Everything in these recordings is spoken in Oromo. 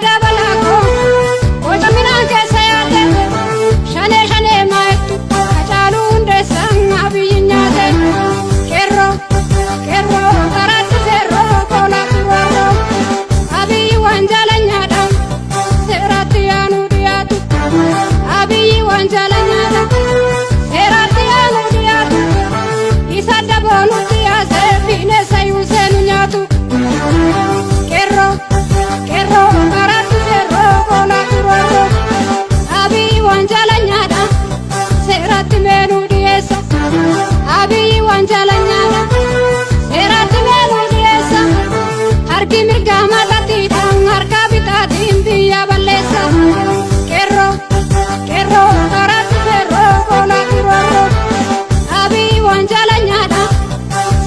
Dabalaa koo qoca midhaan keessa yaadde shanee shanee maayettu Hacaaluu Hundeessaan Abiyyi nyaate. Qeerroo qeerroo karaatti feerroo koolaatti warroo Abiyyi waan jaalanyaadha seeraatti yaanuu dhiyaatu. Abiyyi waan jaalanyaadha seeraatti yaanuu dhiyaatu. Isa daboonutti yaasee bineensa yuuseenu nyaatu. Qeerroo qeerroo karaatti feerroo koolaatti warroo Abiyyi waan jaalanyaadha seeraatti meenuu dhiyeessa. Abiyyi waan jaalanyaadha seeraatti meenuu dhiyeessa. Harki mirgaa matattiidhaan harka bitaatiin biyya balleessa. Qeerroo qeerroo karaatti feerroo koolaatti warroo Abiyyi waan jaalanyaadha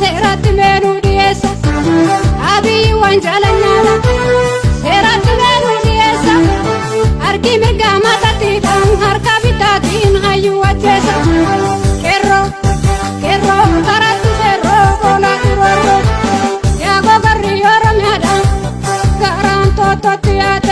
seeraatti meenuu dhiyeessa. Abiyyi waan jaalanyaadha seeraatti meenuu dhiyeessa. Harki mirgaa matattiidhaan harka bitaatiin hayyuu ajjeesa. Qeerroo qeerroo karaatti feerroo koolaatti warroo yaa gogarri Oromiyaadha garaan toottootti yaate.